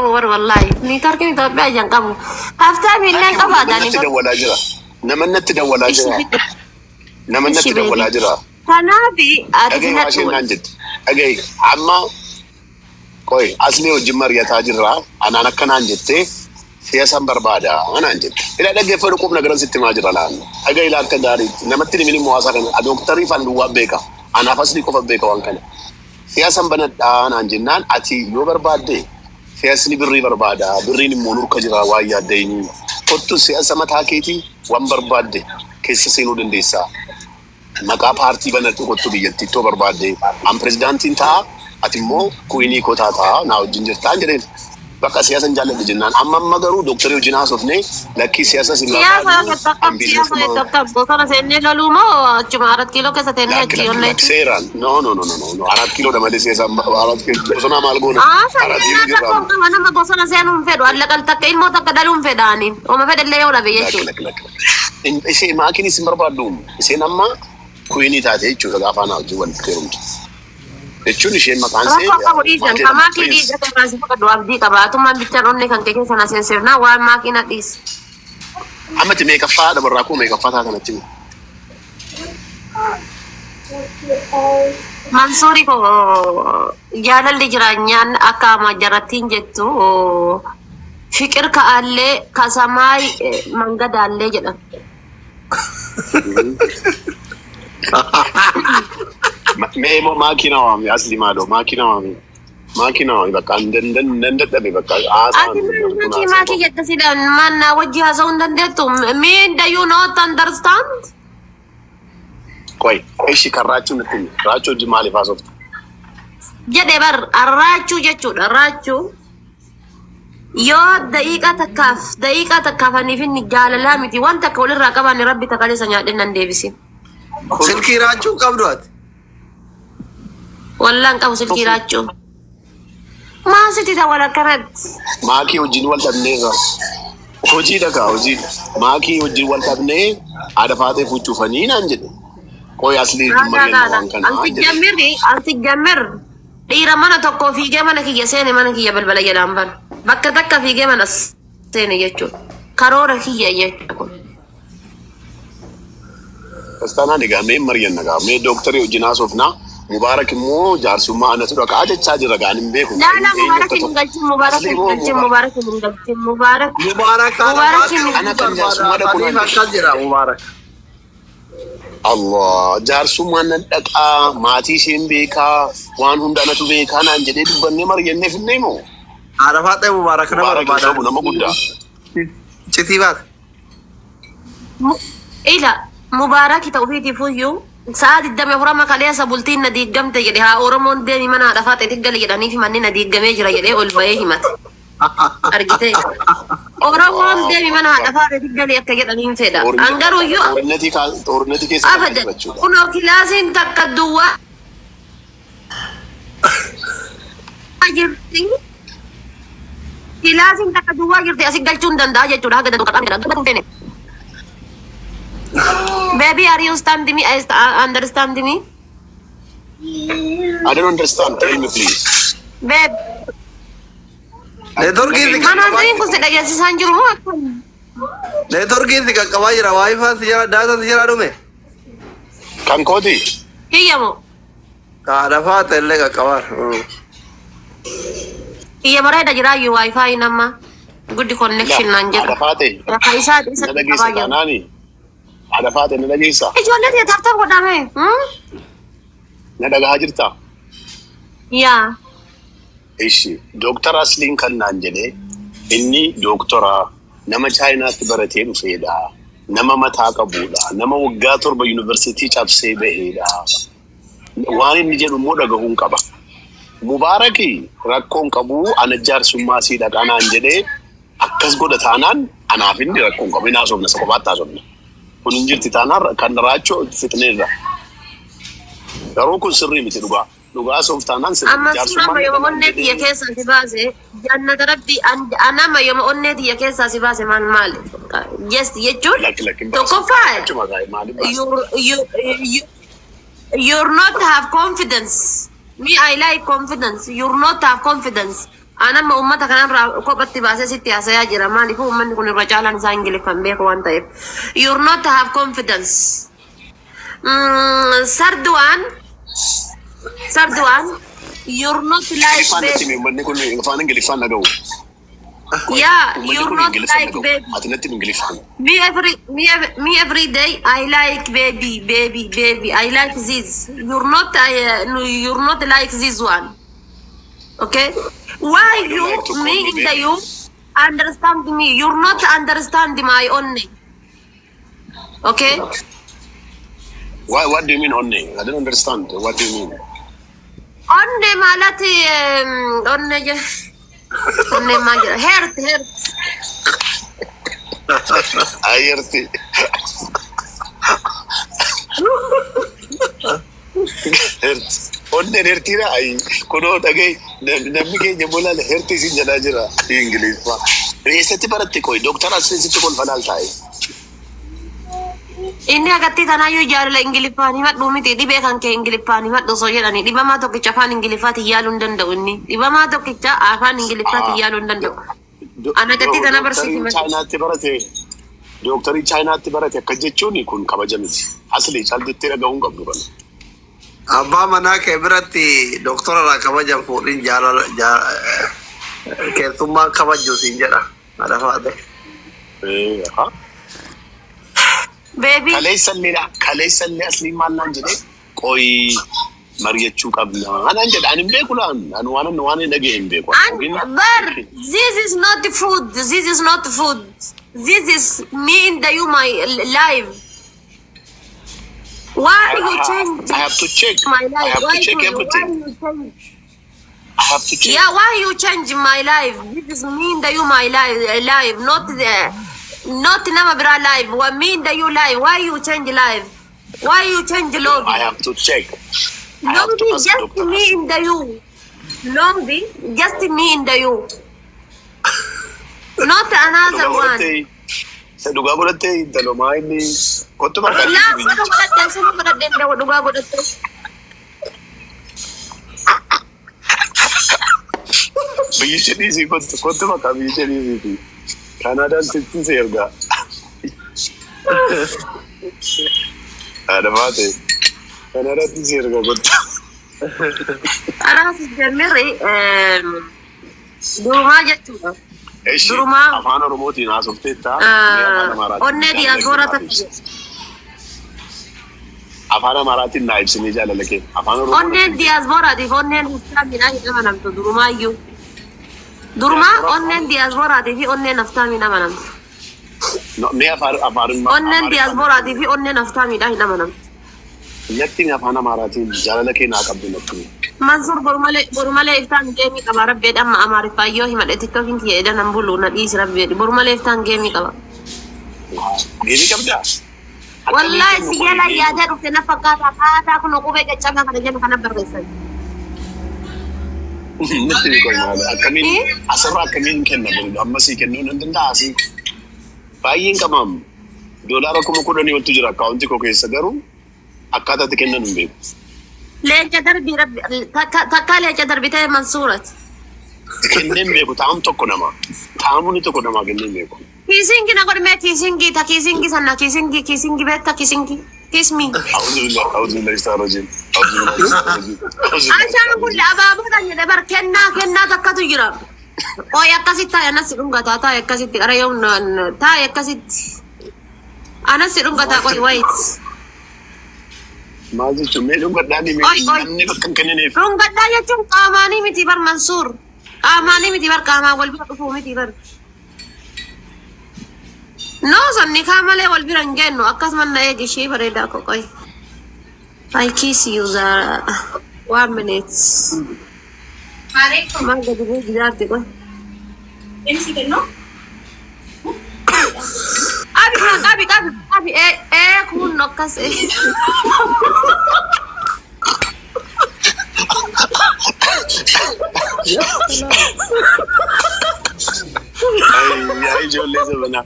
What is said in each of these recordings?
qabu bar wallaahi. Niitoorkiin Itoophiyaa ija hin qabu. Haftaami illee hin Lakki qabaata nama natti niitoorkiin. dawwalaa jira. Nama natti dawwalaa Ishi jira. fidhe. Nama Ishi natti dawwalaa beebii. jira. Kanaaf ati Dhagahi waa filadhu isheen wal. naan jette. Dhagahi amma qoy asli wajjin mari'ataa jirra. Anaan akka naan jettee siyaasaan barbaada naan jette. Ila dhaggeeffadhu qubna garan sitti himaa jira laan. Dhagahi ila akka gaariitti namatti himin immoo haasaa kana dooktarii faan duwwaa beeka. Anaaf asli qofa beeka waan kana. Siyaasan banadhaa naan jennaan ati yoo barbaadde siyaasni birrii barbaada. Birriin immoo nurka jira waan yaaddeenii. Kottu siyaasa mataa keetii waan barbaadde keessa seenuu dandeessaa. Maqaa paartii banadhu kottu biyyattii ittoo barbaadde. An pirezidaantiin ta'a ati immoo queenii koo taataa naa wajjin jirtaan jedheen. Bakka siyaasan jaalladhe jennaan amma amma garuu dooktarii wajjin haasofne lakkii siyaasas hin Siyaasa barbaadu keessatti an akkam biizinasi siyaasa keessatti akkam bosona seennee loluu moo achuma arat kiiloo keessa teennee Lakki achi lakki lakki onneetti? seeraan no no no no no no arat kiiloodha malee siyaasaan arat kiiloo bosonaa maal goona Aasan arat kiiloo jennaan jirra rakkoon amma. qaba nama bosona seenuu hin fedhu allaqal takka ilmoo takka dhaluu hin fedhaani. Oma fedhellee yoo dhabe Lakki jechuudha. lakki lakki. Ishee maakiin isin barbaaddu isheen amma queenii taate jechuudha gaafa anaa wajjin walitti heerumtu. Jechuun isheen maqaan ishee Rakkoo qabu maal dhiisan ka jedhama maakii prince. dhiisa kan irraa si fudhadhu abdii qaba. Atummaan bichaan onnee kan kee keessa na seensifnaa waan maakii na dhiisi. Ammatti meeqaffaa dabarraa koo meeqaffaa taatan achi? Mansuuri koo jaalalli jireenyaan akka ama jarattiin jettu fiqir ka'allee kasamaay mangadaallee jedhan. Mee immoo maakii na waami asli maaloo maakii na waami. Maakii na waami bakka nan dadhabe bakka haasaan Ati maal kun maakii haasa'u maakii qabu. jette sidhaan maal naa wajji haasa'uu hin dandeettu? Me do you not understand? Qoy ishi kan raachuu natti himi. Raachuu wajjin maaliif haasofta? Jedhe bar arraachuu jechuudha raachuu. Yoo daqiiqaa takkaaf aniif inni jaalalaa miti waan takka walirraa qabaanne rabbi takaleessa nyaadhe nan deebisin. Silkii raachuu qabdu ati. Wallaan qabu silkii raachuu. Maal sitti ta'u akkanatti? Maakii wajjin wal dhabneerra. Hojii dhagaa hojii. Maakii wajjin wal dhabnee haadha faatee fuuchuufanii naan jedhe. Qoy asli wajjin mari'anna waan kanaa Ansi jedhe. jammirri ansi jammir dhiira mana tokko fiigee mana kiyya seene mana kiyya balbala jalaan bana. Bakka takka fiigee mana seene jechuudha. Karoora kiyya jechuudha kun. Kastaanaan egaa mee mari'anna gaa mee dooktarii wajjin haasofnaa. Mubaarak immoo jaarsummaa anatu dhaqaa jechaa jira gaa hin beeku. Laa laa Eenyu Mubaarak akka hin ta'u. galchin Mubaarak Asli hin immoo galchin Mubaarak. Mubaarak hin galchin Mubaarak Mubaarak haadha Mubaarak hin faatee Ana kan jaarsummaa barbaada. dhaqu naan Saniif jedhe. akkas jedha Mubaarak. Allah jaarsummaan nan dhaqaa maatii isheen beekaa waan hunda anatu beekaa naan jedhee dubbannee mari'annee finnee moo? Haadha faatee Mubaarak nama Mubaarak hin barbaada. sobu nama guddaa. Citii baata. Ila Mubaaraki ta'u ofiitiif iyyuu sa'a 24 amma kaleessa bultiin na diiggamte jedhe haa Oromoon deemi mana haadha faaxeetti gali jedhanii fi manni na diiggamee jira jedhee ol bahee himate. Argitee? Oromoon deemi mana haadha faaxeetti gali akka jedhaniin fedha. An garuu iyyuu Xoornatii keessa kan abadan jira jechuudha. Kunoo kilaasiin takka duwwaa jirti. Kilaasiin takka duwwaa jirti asi galchuu hin danda'a jechuudha haga danda'u qaxaamni jedha. Dubbatu hin feene. Baby, are you stand me? I understand me? I don't understand. Tell me, please. Babe, Neetworkiin si mana qaqqabaa ta'in kun si dhageessisaan jiru moo akkam? Neetworkiin si qaqqabaa jira. WiFiin si jala daataan si jala dhume. Kan kooti? Kiyya moo? Haadha faatee illee qaqqabaa. Kiyya bareeda jiraayyuu WiFi nama. Good connection naan Haadha jedha. faate Rafa isaa isa na dhageessa qabaa jiru. taanaani. Haadha faate na dhageessa. Ijoollee ta'e tap tap godhame. Na dhagahaa jirtaa? Yaa. Ishi Dooktar Asliin kan naan jedhe inni dooktora nama Chaayinaatti baratee dhufeedha. Nama mataa qabudha. Nama waggaa 7 yuunivarsiitii cabsee baheedha. Waan inni jedhu immoo dhagahuun qaba. Mubaaraki rakkoon qabu ana jaarsummaa sii dhaqaa naan jedhee akkas godha taanaan anaaf inni rakkoon qabu. Hin haasofna isa kophaatti haasofna. Kun hin jirti taanaan kan raachoo fixneerra. Garuu kun sirrii miti dhugaa. Dhugaa haasoof taanaan sirrii Amma miti. sun Jaarsummaan amma yooma dhaqaa naan onnee tiyya jedhee keessaa si baase jannata rabbi anama yooma onnee tiyya keessaa si baase maal maal just jechuun lakki lakki hin baasin. Tokkoffaa Achuma gaa'e maaliif baasa? You you're not have confidence. Me, I like confidence. You're not have confidence. An amma uummata kanarraa kophatti baasee sitti haasayaa jira. Maaliifuu uummanni kun irra caalaan isaa Ingiliffaan beeku waan ta'eef. You're not have confidence. Third one, third one, you're not like Ingiliffaan natti baby. himi, uummanni kun afaan Ingiliffaan dhaga'u. Yeah, Uummanni you're kun not Ingiliffaan like dhaga'u. baby. Ati natti himi Ingiliffaan. Me every day I like baby, baby, baby. I like this. You're not no, you're not like this one. Okay? Why I don't you like to call me me in the baby. you understand me? You're not understand my only. Okay? What do you mean only? I don't understand. What do you mean? Onne ማለት onne je onne maal jedha, heart, heart. Ayyarti. Heart. Onneen heartiidha. Ayi kunoo dhagahi, namni keenya immoo laala heartii isin jedhaa jira Ingiliffaa. Eessatti baratte qoy? Dooktar Asliin sitti kolfa laal taa'e. Inni agatti tanaayyuu jaalala Ingiliffaan himadhu miti, dhibee kan kee Ingiliffaan himadhu osoo jedhani dhibamaa tokkicha afaan Ingiliffaatiin yaaluu hin danda'u inni. Dhibamaa tokkicha afaan Ingiliffaatiin yaaluu hin danda'u. Ana gatti tana barsiisi Dooktarii malee. Chaayinaatti barate, dooktarii Chaayinaatti barate akka jechuun kun kabaja miti. Asli caldittee dhaga'uu hin qabdu kana. Abbaa manaa kee biratti doktora irraa kabajan fuudhin, jaalala keessummaan kabaju siin jedha. Haadha faate. Haa. Baby. Kaleessallee kaleessallee asliin maal naan jedhee, qoyi mari'achuu qabna naan jedhe. Ani hin beeku laan, ani waan hin dhaga'e hin beeku. And but this is not food. This is not food. This is me and the you my life. Why you change I have to check. my I life? have Why to check you, everything. why you change? I have to check. Yeah, why you change my life? This is me and you my life, life, not the, not nama bira life. What me and you life? Why you change life? Why you change love? I have to check. I have to Lobby, ask just Dr. me Asli. and the you. Lobby, just me and the you. Not another Dhugaa one. godhattee, isa dhugaa godhattee intalomaa inni kottu Laa barbaadde. sana godhadhee, sana godhadhee, dhugaa godhattee. Biyyicha dhiisii kottu, kottu maqaa biyyicha dhiisiiti. Kaanaadaan sitti si ergaa. Haadha baate. Kaanaadaatti si ergaa, kottu. Kanaaf jammirri durumaa jechuudha. Eshi Durumaa afaan Oromootiin haasofteetta. Mee afaan Amaaraatiin onnee jaalala kee diyaaspooraa naaf takka ibsi. Afaan Amaaraatiin naa ibsinii jaalala kee. Afaan Oromoo Onneen diyaaspooraatiif onneen haftaamiidhaan hin amanamtu durumaayyuu. Durumaa onneen diyaaspooraatiif fi onneen haftaamiin amanamtu. No, mee afaan afaanummaa Onneen diyaaspooraatiif fi onneen haftaamiidhaan hin amanamtu. Natti afaan Amaaraatiin jaalala kee naa qabdu natti. Mansuur, boru malee, boru malee iftaan geemii qaba rabbeedha. Amma Amaariffaa yoo himadhe TikTokiin kiyya edha nan bulu, na dhiisi rabbeedha. Boru malee iftaan geemii qaba. Geemii qabdaa? Wallaahi si jala yaadee dhufte na fakkaata, haataa kun qubee caccabaa kana jedhu kana barreessan. Natti ni qoy maali? Akkamiin asirraa akkamiin kenna boru, amma sii kennuu nan danda'a asii. Baay'een qabaam. Doolaara 10,000 oltu jira akkaawuntii koo keessa, garuu akkaataa itti kennan hin beeku. Leenca darbii rabbi takka leenca darbii ta'e Mansuurat. Kennee hin beeku, taa'am tokko nama. Taa'amuni tokko namaa kennee hin beeku. Kissing na godhame, kissing ta kissing sanna, kissing, kissing beekta, kissing, kiss me. Auzubillah, auzubillah istaan rajim. Auzubillah istaan rajim. Ashaan kun abaaboodhaan jedhe bar, kennaa kennaa takkatu jira. Ooy, akkasitti taa'e, anas si dhungataa, taa'e akkasitti, qara yoo taa'e akkasitti. Anas si dhungataa, qoy, wait. Maal jechuun? Mee dhungadhaan hime. Oi, oi. Namni bakka hin kennineef. Dhungadhaa jechuun qaamaanii miti bar, Mansuur. Qaamaanii miti bar, qaamaan wal bira dhufuu miti bar. No, sanni kaa malee wal bira hin geennu, akkasuma na eegi ishee bareedaa koo, qoy. I kiss you the one minute. Maal gadi bu'uu gidaarti, qoy. Qabi, qabi, qabi, qabi, ee ee, kun akkas ee. Ay, ijoollee zamanaa.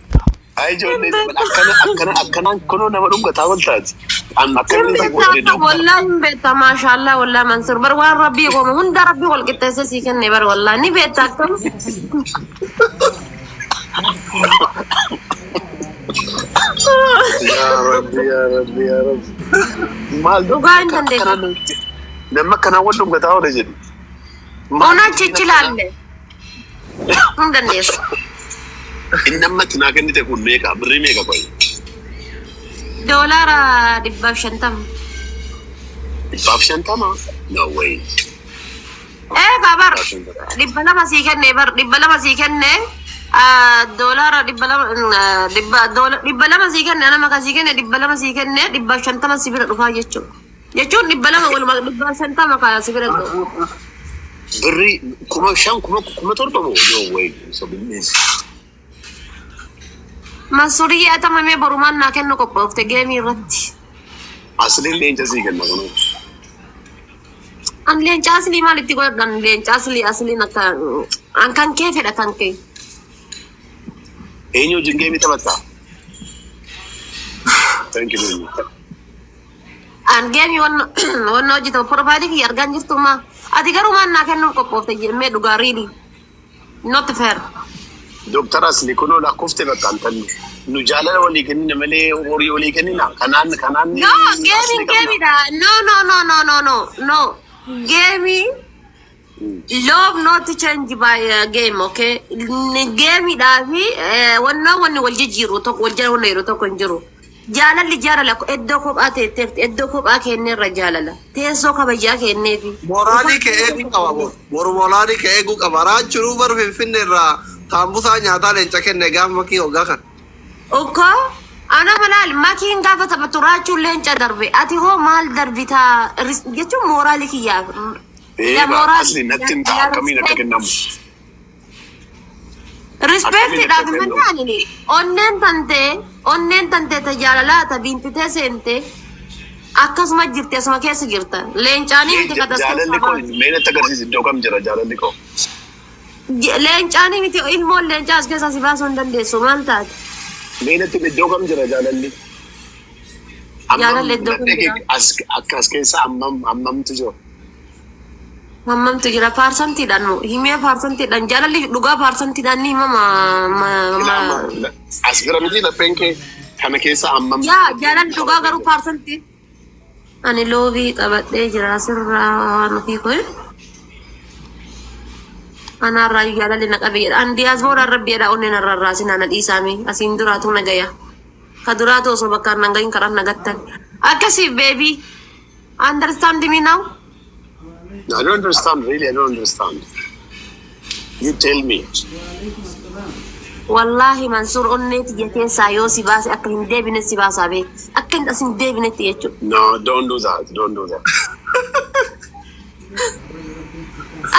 Ay, ijoollee zamanaa. Akkana akkana akkanaan kunoo nama dhungataa wal taati. An akkamiin Hin ta'u godhe beektaa doktara. Wallaahi hin beektaa, maashaallah. Wallaahi Mansuur bar waan rabbii qooma hunda rabbii wal qixxeessee sii kenne bar, wallaahi ni beektaa akkam. Yaa Rabbi, yaa Rabbi, yaa Rabbi. Maal Dhugaa hin dandeessu. Akkanaan namni akkanaan wal dhungataa oole jedhu. Maal Onachi ichilaalle hin dandeessu. Inni amma itti naa kennite kun meeqa? Birrii meeqa qoyi? $150. 150? No way. Ee bar 150. 200 sii kenne bar, 200 sii kenne, $200, 200 sii kenne, anama kan sii kenne 200 sii kenne, 150 si bira dhufaa jechuudha. Jechuun 200 walumaa 150 kan si bira gahu. Birrii 5,000, 7,000 moo? No way. Sobinnis. Mansuuriyyee atamamee borumaan naa kennu qophoofte geemii irratti. Asliin leenca sii kenna kunoo. An leenca aslii maal itti godhadhan? Leenca aslii, asliin akka an kan kee fedha, kan kee. Eenyu wajjin geemii taphattaa? Thank you very much. An geemii wanna hojjetamu profile kiyya argaa hin jirtu maa. Ati garuu maal naa kennuuf qophoofte jemmee dhugaa, really. Not fair. Dooktar Asli kunoo lakkoofte bakka antalli. Nu jaalala walii kennina malee horii walii kennina. Kanaan No, geemiin geemiidha. No, no, no, no, no, no, no. Geemii love not change by game, okay? Geemiidhaa fi wannoo wanni wal jijjiiru tokko wal jala wanna yeroo tokko hin jiru. Jaalalli jaalala iddoo kophaa teetteef, iddoo kophaa kenneerra jaalala. Teessoo kabajaa kenneefi. Moraalii kee eeguu qaba boru. Boru moraalii kee eeguu qaba. Raachuruu bar Finfinne irraa saambusaa nyaataa leenca kenne gaafa makii hoggaa kana. Ukko ana malaal makiin gaafa taphatu raachuun leenca darbe. Ati hoo maal darbitaa jechuun mooraalii kiyyaaf. Eeba asli natti hin ta'a, akkamiin akka kennamu. Respectiidhaaf malee onneen tantee, onneen tantee ta jaalalaa ta biintitee seente akkasuma jirti, asuma keessa jirta. Leencaanii miti ka Jaalalli koo mee natti agarsiisi, iddoo kam jira jaalalli koo? Leencaanii miti, ilmoon leencaa as keessaa si baasuu hin dandeessu, maal taate? Mee natti iddoo kam jira jaalalli? Jaalalli iddoo kam jira? Akka as keessa hammam hammamtu jira? Hammamtu jira percentiidhaan moo himee percentiidhaan jaalalli dhugaa percentiidhaan ni himama. As bira miti lapheen kee kana keessa hammam? Yaa jaalalli dhugaa garuu percentii. Ani loobii qabadhee jira asirraa waan ofii koo. Anaarraa jaalalli na qabe jedha. An diyaaspooraan rabbi jedha onneen arrarraasin ana dhiisaame asiin duraatu na gaya. Ka duraatu osoo bakkaan nan gahin karaan na gattan. Akkasii baby. Understand me now? I don't understand, really, I don't understand. You tell me. Wallaahi Mansuur, onnee tiyya keessaa yoo si baase akka hin deebine si baasaa beekti. Akka hin as hin deebinetti jechuudha. No, don't do that. Don't do that.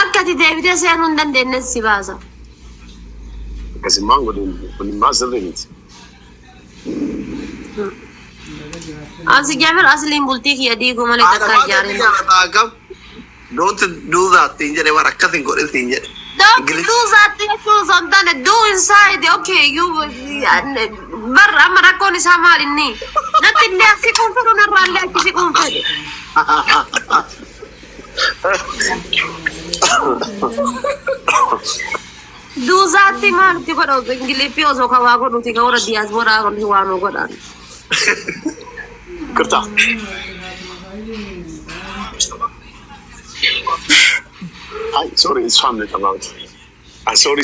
Akka ati deebitee seenuu hin dandeenye si baasa. Akkasummaan godhin kun immoo sirrii miti. Ansi jaamir asliin bultii kiyya diiguu malee Haadha takka baatee ni ijaareen. jaalata akkam. Don't do that siin jedhe bara, akkas hin godhin siin jedhe. Don't do that jechuun osoo hin taane do inside, okay? You bar amma rakkoon isaa maal inni? Natti illee as siquun fedhu, narraa illee achi siquun fedhu. Do thatti maalitti godha Ingiliffii osoo kan waa godhuuti kan warra diyaasporaa kun waa nu godhan. ይቅርታ። አይ sorry፣ እሷን ነው የጠራሁት። አይ sorry.